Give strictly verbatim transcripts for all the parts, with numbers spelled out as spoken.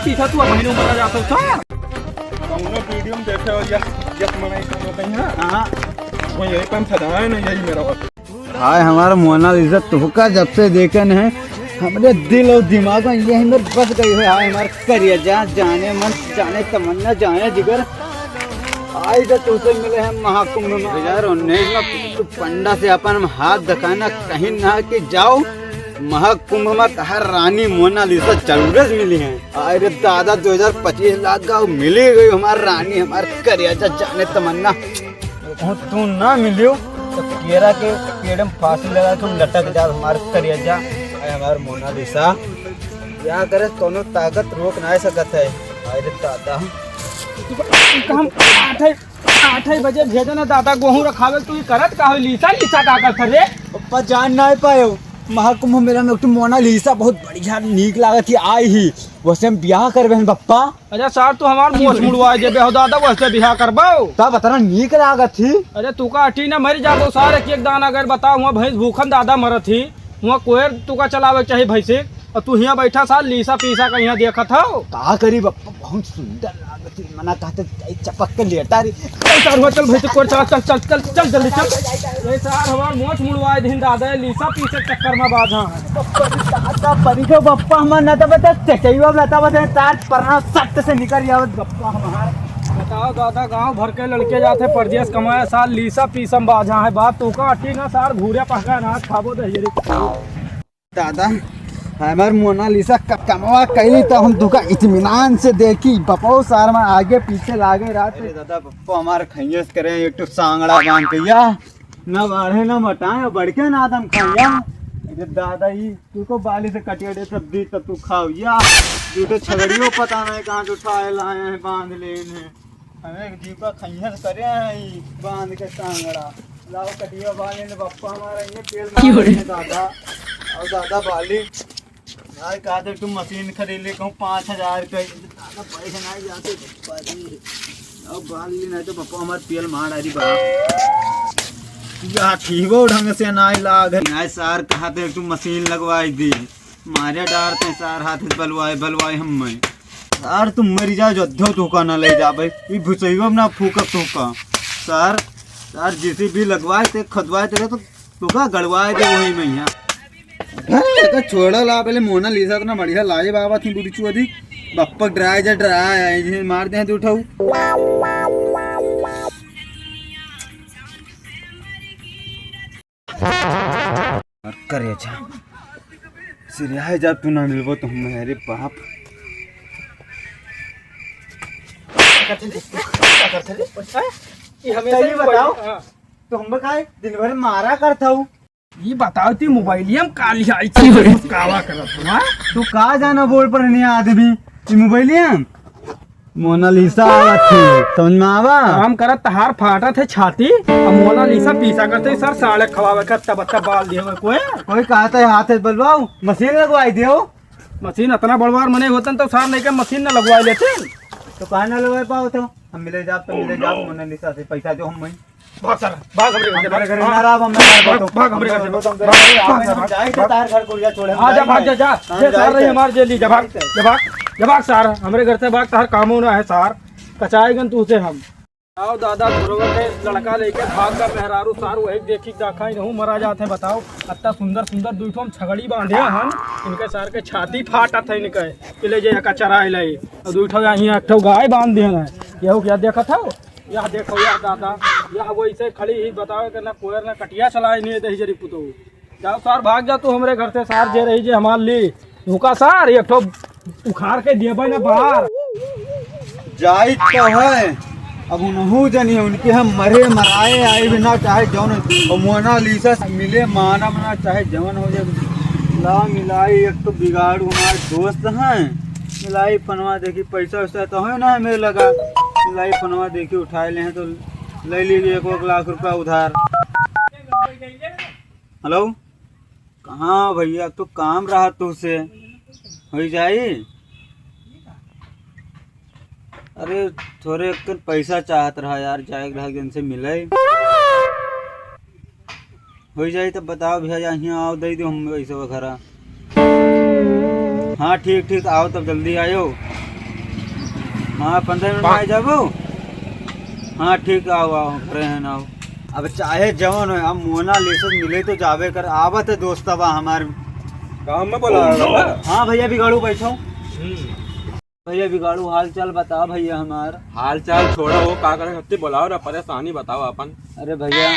पीछा तू बहिनों मरा जात हो, सार। कौनो वीडियो में देखे हो, यस, यस मनाई कौनो कहीं, हाँ? हाँ। वो यही पे हम फंसाए ना, यही मेरा वक्त। हाय हमार मोनालिसा, तोहका जब से देखन है, हमरे दिल और दिमाग में यही में बस गई है। हाय हमार करेजा, जाने मन, जाने तमन्ना, जाने जिगर। आई तो तुझसे मिले हैं महाकुंभ में। दो हजार उन्नीस में तू पंडा से अपन हम हाथ धकाना कहीं ना कि जाओ, महाकुंभ में तहार रानी मोनालिसा जरूर मिली है। अरे दादा, दो हजार पच्चीस लाग गवा, मिली गई हमार रानी, हमार करेजा, जाने तमन्ना। कहूँ तू ना मिलियो तो केरा के पेड़ में फांसी लगा के हम लटक जाब, हमार करेजा, आय हमार मोनालिसा। क्या करे, कौनो ताकत रोक ना सकत है। अरे दादा, तू का, तू का हम आठ है, आठ है बजे भेजे ना दादा, गोहूँ रखावे, तू ये करत का हो, लीसा लीसा का करत रे? पप्पा जान ना पायो, महाकुंभ मेला में एक ठो मोनालिसा बहुत बढ़िया नीक लागत ही, आई ही, वैसे हम ब्याह करबे हैं पप्पा। अरे सार, तू हमार मोछ मुड़वाए जेबे हो दादा, वैसे बिहा करबो? तब अतना नीक लागत ही। अरे तू का अटी ना मर जाबो सार, एक एक दाना अगर बताओ, हुआं भैंस भूखन दादा मरत ही, हुआं कोयर तू का चलावे के चाही भैंसी, और तू हियां बैठा सार लीसा पीसा का हियां देखत हो। का करी बप्पा, बहुत सुंदर लागत ही, मना कहते चपक के लेटा रही। चल सार, हुआं चल भैंसी कोयर चला, चल, चल, चल, चल जल्दी चल। ये सार हमार मोछ मुड़वाए दिन दादा, ये लीसा पीसे चक्कर में बाझा है। दादा, परी के बप्पा, हमार ना तो बता, चचईवा बता, बता, तार परना सट से निकल जावत बप्पा हमार। बताओ दादा, गांव भर के लड़के जाते परदेस कमाए, सार लीसा पीसम बाझा है। बात तू का अटी ना, सार घूरे पका ना खाबो दे रे। दादा, हमार मोनालिसा क-, कमवा कैली तो हम तुका इत्मीनान से देखी, बपो सार में आगे पीछे लागे रहत। अरे दादा, बप्पा हमार खैयस करे एक ठो सांगड़ा बांध के या। ना बाढ़े ना मटाए, बढ़ के ना आदम खाइया। अरे दादा, ई तू को बाली से कटिया दे, तब दी, तब तू खाओ या। तू तो छगड़ियो पता नहीं कहाँ से उठाए लाए हैं, बांध लेन है। हमें एक जीव का खैहस करे हैं, ई बांध के सांगड़ा। लाओ कटिया बांध लेने, बप्पा हमारा ये तेल मार लेने दादा। और दादा बाली यार, कहा थे तुम मशीन खरीद ले, कहूँ पाँच हजार का, दादा पैसे नहीं जाते, बप्पा जी। अब बाल ली नहीं तो बप्पा हमारे तेल मार डाली बाप। या ठीक हो ढंग से नहीं लाग। नहीं सार, कहा थे तुम मशीन लगवाई दी, मारे डारते सार हाथ से बलवाए, बलवाए हम में। सार तुम मरी जाओ, जो अध्यो तोका ना ले जा भाई, ये भुसैयो ना फूकत तोका। सार, सार जेसीबी लगवाए थे, खोदवाए थे तो तोका गड़वाए दे वही में यहाँ। अरे, तो छोड़ा ला, पहले मोनालिसा इतना बढ़िया लाए बाबा थी बुढ़ी चुआ दी। बप्पक डराए जा, डराए आए, इन्हें मार दे हैं तो उठाऊ। और करे अच्छा। सिरिया है, जब तू ना मिलबो तो हम, अरे बाप। ये हमेशा सही ही बताओ। हाँ। तो हम का दिन भर मारा करता हूँ। ये बताओ ती मोबाइलिया में का लिहाई चीज मुस्कावा करत हो, हाँ? तू का जाना बोल पर नहीं आदमी, ये मोबाइलिया में मोनालिसा आवत थी, समझ में आवा? काम करत तहार फाटत है छाती, अब मोनालिसा पीसा करते सर साले खवावे का तब तब बाल दिए हुए कोई। कोई कहता है हाथ है बलवाओ, मशीन लगवाई दियो। मशीन इतना बड़वार मने होतन तो सार नहीं के मशीन न लगवा लेते। तो कहाँ ना लगवा पाओ तो? हम मिले जाब तो मिले जाब, मोनालिसा से पैसा दो हम वहीं। भाग सारा, भाग हमरे घर से, भाग। हमरे घर ना रहा, हम ना रहा, भाग, भाग हमरे घर से, भाग। भाग, भाग, हम जाए के तार घर को या छोड़े, हम आजा, जाए भाग, जा, जा। हम जे जाए सार रही के। हमार जे ली, जा भाग, जा भाग, जा भाग सार, हमरे घर से भाग, तार कामो ना है सार, कचाएगन तू से हम। आओ दादा, घुरवा के लड़का लेके भाग का मेहरारू सार वही देखी का खाई रहूं, मरा जात है, बताओ। अत्ता सुंदर सुंदर दुई ठो हम छगड़ी बांधे हन, इनके सार के छाती फाटत है इनके, कि ले जाए का चराए लाई। और दुई ठो यहाँ एक ठो गाय बांध दिए हैं, यहू क्या देखत हो? यह देखो, यह दादा, यह वैसे खड़ी ही, बताओ कि ना कोयर ना कटिया चलाए नहीं दही जरी पुतो। जाओ सार, भाग जा तू हमरे घर से सार, जे रही जे हमार ली। रुका सार, एक ठो उखाड़ के दिए भाई ना बाहर। जाइत तो है, अब उनहू जनी है, उनके हम मरे मराए आए भी ना, चाहे जौन, और मोनालिसा से मिले मानब ना, चाहे जौन हो जाए। ला मिलाई, एक तो बिगाड़ू हमारे दोस्त हैं, मिलाई पनवा देखी, पैसा वैसा तो है ना मेरे लगा, मिलाई पनवा देखी उठाए ले हैं तो ले लीजिए एक, एक लाख रुपया उधार। हेलो, कहाँ भैया, तो काम रहा तुझसे, हो जाई? अरे, थोरे एक पैसा चाहत रहा यार, जाए रहा जन से मिले। हो जाई तब बताओ भैया, यहाँ आओ, दे दो हम पैसा वगैरह। हाँ, ठीक, ठीक, आओ तब जल्दी आयो। हाँ, पन्द्रह मिनट में आ जाबो। हाँ, ठीक, आओ, आओ, ट्रेन आओ। अब चाहे जवन हो, हम मोनालिसा से मिले तो जाबे कर। आवत है दोस्तवा हमार। काम में बोला है बाबा? हाँ भैया, बिगाड़ू बैठो। हम्म। भैया बिगाड़ू, हाल चाल बताओ भैया हमार। हाल चाल छोड़ो, हो का करे, हत्ती बोलाओ ना, परेशानी बताओ अपन। अरे भैया,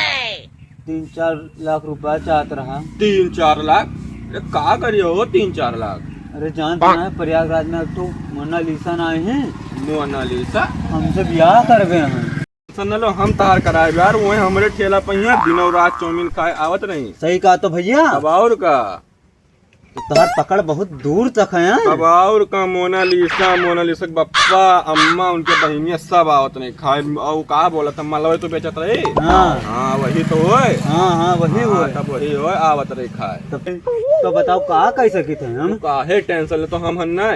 तीन चार लाख रुपया चाहत रहा। तीन चार लाख? अरे का करियो हो तीन चार लाख? अरे जानत ना है, प्रयागराज में अब तो मोनालिसा ना आए हैं। मोनालिसा? हमसे ब्याह करबे हैं। सुन लो, हम तहार कराए यार, वही हमरे ठेला पे यहाँ दिनों रात चाउमीन खाए आवत रही। सही कहा तो भैया। अब और का? तो तहार पकड़ बहुत दूर तक है, हाँ? अब और का, मोनालिसा, मोनालिसा के बप्पा, अम्मा, उनके बहिनिया सब आवत रही खाए। और का बोलत हम, मलवे तो बेचत रही। हाँ। हाँ, वही तो होए। हाँ, हाँ, वही हाँ, होए। तब वही होए, आवत रही खाए। तो फिर तो बताओ, का कह सकित है हम? तू काहे टेंशन ले, तो हम हन ना।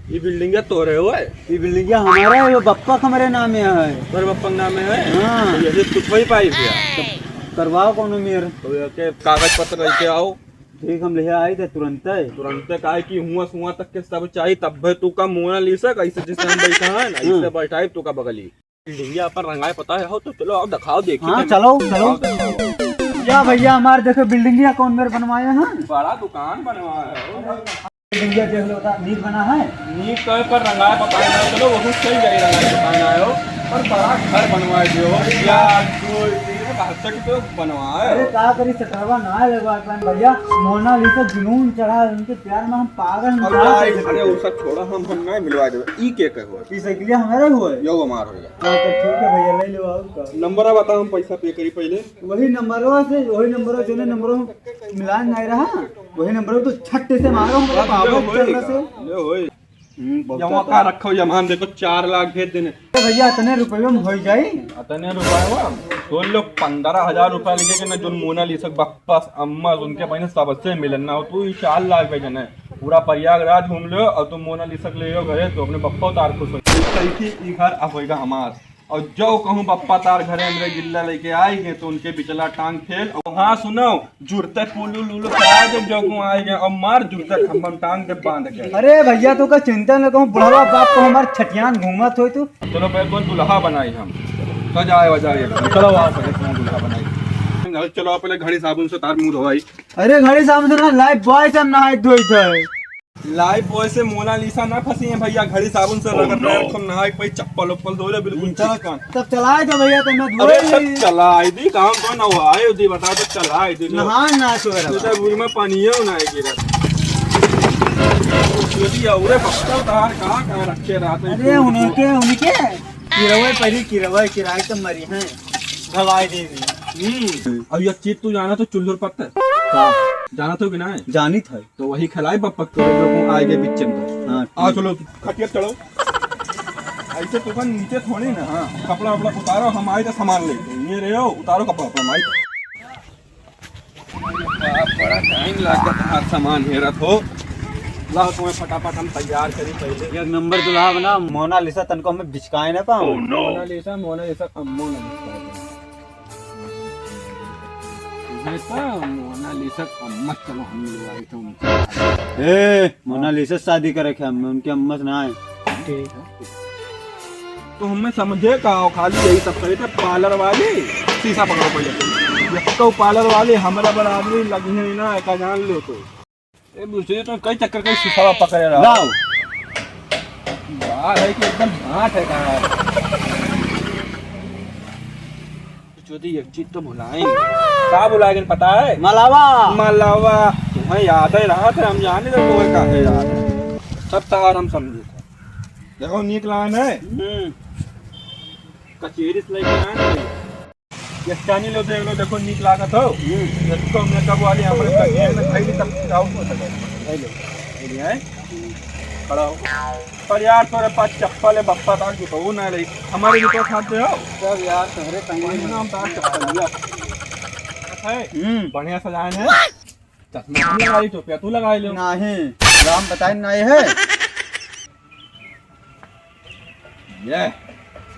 ई बिल्डिंग तोरे होए। ई बिल्डिंग हमारा है, वो बप्पा के हमारे नामे है। तोरे बप्पा के नामे है? हाँ। तो यही कुछ वही पाई भैया। तो करवाओ कोनो मेर। तो ये के कागज पत्र लेके आओ। ठीक, हम ले आई थे तुरंते। तुरंते काहे कि हुआ सुआ तक के सब चाहिए, तब भी तू का मोनालिसा कैसे जैसे हम बैठा है ना, हाँ। ऐसे बैठा है तू का बगली। बिल्डिंगिया अपन रंगाए पता है हो, तो चलो आओ दिखाओ, देखी हाँ, थे। चलो, चलो। आओ, दिखाओ। या भैया, हमारे देखो बिल्डिंगिया कौन मेर बनवाए हैं। बड़ा दुकान बनवाए हो। बिल्डिंगिया देख लो, नीक बना है। नीक तो है, पर रंगाए पता है ना, चलो वो सही जाए, रंगाए पता है ना हो, पर बड़ा घर बनवाए दियो। यार, कोई नहीं है, बाहर से तो बनवाए। अरे का करी, सटरवा ना है लगवा पान भैया, मोनालिसा जुनून चढ़ा है, उनके प्यार में हम पागल हैं, और का यार, कर सकते अरे हैं? वो सब छोड़ा, हम, हम नहीं मिलवा देबे। ई के कहो? ई साइकिलिया हमारा हुआ है। यो हमार होएगा। हाँ, तो ठीक है भैया, ले लो और का। नंबर बताओ, हम पैसा पे करी पहले। वही नंबरवा से, वही नंबरवा, जोने नंबरवा मिलान नहीं रहा, वही नंबरवा तो छट्टे से मारो, हम बस, पावर ले होई चल रहा का? से। ले होई। हम्म, बहुत जमा ज्यादा। का रखो, जमा देखो, चार लाख भेज देने। अरे भैया, इतने रुपये में हो जाई? इतने रुपये में? सुन लो, पन्द्रह हजार रुपया लगे के ना, जोन मोनालिसा के बप्पा, अम्मा, उनके बहन सबसे मिलन ना हो, तू ई चार लाख भेज देने। पूरा प्रयागराज घूम लो और तुम मोनालिसा के ले लो घरे, तो अपने बप्पा उतार खुश हो। सही थी, ई घर अब होएगा हमार। और जो कहूँ बप्पा तार घरे हमरे गिल्ला लेके आई गए तो उनके बिचला टांग फेल। और हाँ सुनो, जुरते पुलु लुलु करा दे जो कहूँ आई गए और मार जुरते खम्भम टांग दे बांध के। अरे भैया, तू का चिंता न कहूँ, बुढ़वा बाप को हमार छठियान घूमत होई तू। चलो पहले तो दुल्हा बनाई हम, सजाए वजाए एकदम। चलो वहाँ से दुल्हा बनाई। चलो पहले घड़ी साबुन से तार मुंह धोवाई। अरे घड़ी साबुन से ना, लाइफ बॉय से हम नहाई धोई थे। लाइफ बॉय से मोनालिसा ना फंसी है भैया, घड़ी साबुन से रगड़ रहे हैं, हम नहाए के भाई चप्पल उप्पल धो ले, बिल्कुल चलो, चिकन। तब चलाए दो भैया, तो मैं धोए अबे सब नहीं। चलाए दी, काम तो ना हुआ है, दी बता तो चलाए दी। नहा ना सो रहा। तो रूम में पानी है ना गिरा। यदि औरे बक्सा उधार कहाँ कहाँ रखे रहते हैं? अरे उनके, उनके किरवे परी, किरवे किराए तो मरी हैं। भगाए दे दी। हम्म। अब ये चीज तू जाना तो चुल्लुर पत्थर। का? जाना तो कि ना है? जानित है। तो वही खिलाई बप्पा को, जो को आए के बिच्चन को। हाँ, आ ठीक। चलो, खटिया चढ़ो। ऐसे तो का नीचे थोड़ी ना, हाँ, कपड़ा वपड़ा उतारो, हम आए तो सामान लेके। ये रहे हो, उतारो कपड़ा वपड़ा, हम आए। बाप, बड़ा टाइम लागत है, सामान हेरत हो। लाओ, तुम्हें फटाफट हम तैयार करी पहले। एक नंबर दुल्हा बना, मोनालिसा तनको हमें बिचकाए ना पाओ। मोनालिसा, मोनालिसा, अम्मो ना बिचकाए पाओ। तुम्हें तो मोनालिसा अम्मा, चलो हम लोग आए थे उनसे। ए, मोनालिसा से शादी करे के हम, उनके अम्मा से ना आए। ठीक है। तो हमें समझे का हो, खाली यही सब करे थे, पार्लर वाली। शीशा पकड़ो पहले। ये तो पार्लर वाली हमरा बराबरी लगी है ना, का जान लो तो। ए, दूसरे तो कई चक्कर कई शीशा पकड़े रहा। लाओ। बात है कि एकदम हाथ है कहाँ है। चोदी एक चीज तो भुलाए नहीं। का भुलाए गए पता है? मलावा। मलावा। तुम्हें याद है रहा था, हम जाने थे तुम्हें काहे याद है। सब तार हम समझे थे। देखो नीक लान है। हम्म। कचेरी से लेके आए हैं। ये चानी लो, देख लो, देखो नीक लागत हो। हम्म। ये तो मेकअप वाली हमारे कचेरी में खाई ली, तब जाओ तो सके। ले लो। ले लिया है? खड़ा हो। पर यार, तोरे पास चप्पल है, बप्पा तार जूतऊ ना रही। हमारे जूता खाते हो? सब यार, तोहरे कहीं महीना हम तार चप्पल लिया। है? हम्म। बढ़िया सजाए हैं। चश्मा हम लगाई, टोपिया तू लगाई लो। नहीं, राम बताए नहीं है। ये।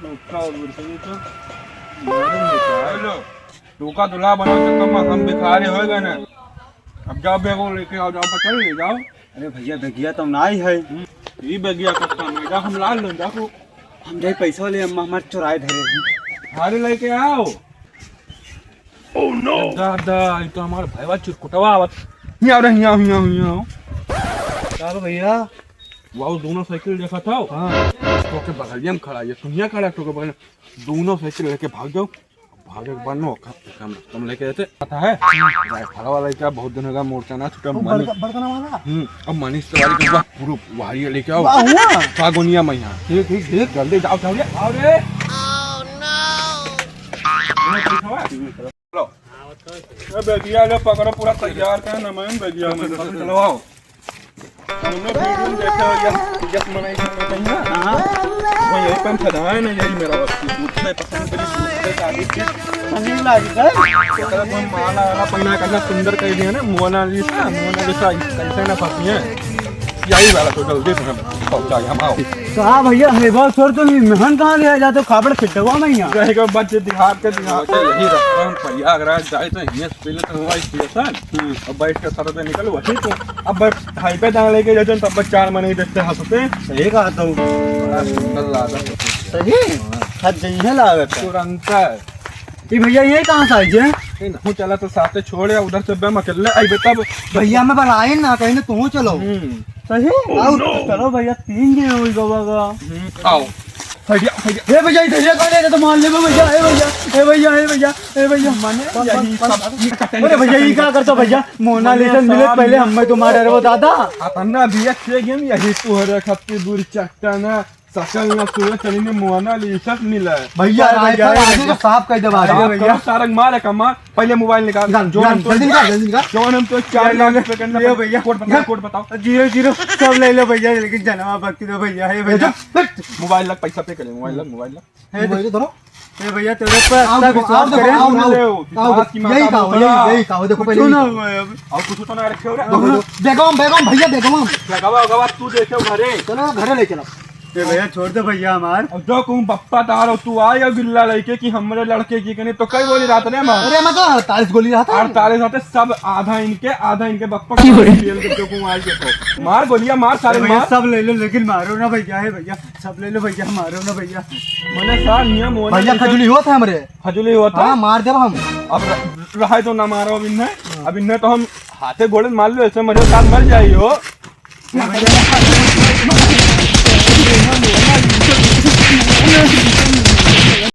उठा और उठ के तो। मालूम नहीं क्या है। लो, तू का दूल्हा बनो तो कम हम भिखारी होएगा ना। अब जाओ, बैग वो लेके आओ, जाओ, पकड़ ले जाओ। अरे भैया, बेगिया तो नाई है। हम्म, ई बेगिया कब काम है? जा, हम लाल लो, जा को। हम जाई पैसा ले, अम्मा हमार चुराए धरे हैं। अरे लेके आओ। Oh no! दादा, ये तो हमार भैया चिरकुटवा आवत। हियाँ रे, हियाँ, हियाँ, हियाँ। का बा भैया? वाह, दोनों साइकिल देखा था। हाँ। तो के बगलिया में खड़ा है, तू हियाँ खड़ा, तो के बगल में। दोनों साइकिल लेके भाग जाओ। भागे के बाद में ओकर काम तुम लेके आते। पता है? राइफल वाला क्या बहुत दिन होगा मोर्चा ना छूटा। वो मनी-, बड़का, बड़का ना वाला? हम्म, अब मनीष तिवारी के पास पूरा वारी लेके आओ। वाह, हुआ? सागोनिया में यहाँ। ठीक, ठीक, ठीक। जल्दी जाओ, जाओ रे। आओ रे। लो। ए, बेगिया ले पकड़ो, पूरा तैयार कर ना, मैं बेगिया में। चलो, आओ। हमने वीडियो में देखा, यस, यस मनाई करना चाहिए। हाँ। वो यही पे हम सदाए ना, यही मेरा वक्त। सूट से पसंद करी, सूट से शादी की। सही लागी सर। ओकरा तो हम माला वाला पहना के ना सुंदर कर दिया ना, मोनालिसा, मोनालिसा, कैसे ना फंसी है। यही वाला तो जल्दी से हम पहुंचा, हम आओ। का भैया, है बात छोड़, तो मेहन कहाँ ले जाते हो? खाबड़ फिटवा में यहाँ। रह गए बच्चे दिहाड़ के दिहाड़। यही रास्ता हम प्रयागराज जाए तो हियाँ से पहले तो हुआ स्टेशन। हम्म। अब बैठ के सर पे निकल वही तो। अब हाईवे दांग लेके जाते तब चार मने देखते हंसते। सही कहा तो। बड़ा सुंदर लागत है। सही? हाँ। हद जइहे लागत है। तुरंत है। ई भैया, ये कहाँ से आई जे? ए, नहु चला तो साथे छोड़ या उधर से बे हम अकेले आई बे तब। भैया, मैं बुलाए ना, कहीं ना तू चलो। हम्म। सही? Oh, आओ, no! चलो भैया, तीन दिन हो गवा गा। हम्म, आओ। भैया, भैया। ए भैया, इधर ये कौन है? तो मान ले भैया, ए भैया, ए भैया, ए भैया, ए भैया। मने बस, यही बस, सब बस। अरे भैया, ये क्या करता भैया? मोनालिसा मने मिले साहब पहले ये हमें तो मार डरे वो दादा। अतना भैया, छह गेम यही तो हो रहा, खत्ती दूर चट्टा ना। सकल ना सूरज चली ने मोनालिसा मिला है। भैया, अरे भैया, राइफल ए आगे भैया। का साफ कर दे बाहर। अरे साफ भैया। करो, सारंग मारे का मार। पहले मोबाइल निकाल। निकाल, जो निकाल, हम तो जल्दी निकाल, जल्दी निकाल। जो हम तो चार लाख रुपए के अंदर ये भैया। कोड बताओ, कोड बताओ। जीरो, जीरो, सब ले लो भैया, लेकिन जनवा भक्ति दो भैया, हे भैया। ए, चुप, हट। मोबाइल लग, पैसा पे करे, मोबाइल लग, मोबाइल लग। हे मोबाइल धरो। ए भैया, तेरे पे आओ, इतना देखो, विश्वास आओ, देखो, करें। आओ, आओ, ले, आओ। विश्वास की माँ देखो, का यही, पुतला। यही, आओ, देखो, पहले कुछ यही। ना हुआ है अब। और कुछ तो ना रखे हो रे। देखो, देखो हम भैया, देखो हम। लगावा, लगावा, तू देखे घरे। चलो, घरे ले चलो। ए भैया, छोड़ दे भैया हमार। अब जो कहूँ बप्पा तारो, तू आए और बिल्ला लेके कि हमरे लड़के की कने तो कई बोली रात ने मार। अरे, मैं तो अड़तालीस गोली रहा था। अड़तालीस आते सब आधा इनके, आधा इनके बप्पा क्यों रे? खेल के जो कहूँ आए देखो। मार गोलियां, मार सारे ए भैया, मार। सब ले लो, लेकिन मारो ना भैया, हे भैया, सब ले लो भैया, मारो ना भैया। मने सार नियम होना भैया, जैसे खजुली होत है हमरे। खजुली होत है? हाँ, मार देब हम। अब र-, रहे तो ना मारो अब इन्हें। अब इन्हें तो हम हाथे गोड़े मार लो, ऐसे मरे साथ मर जाई हो।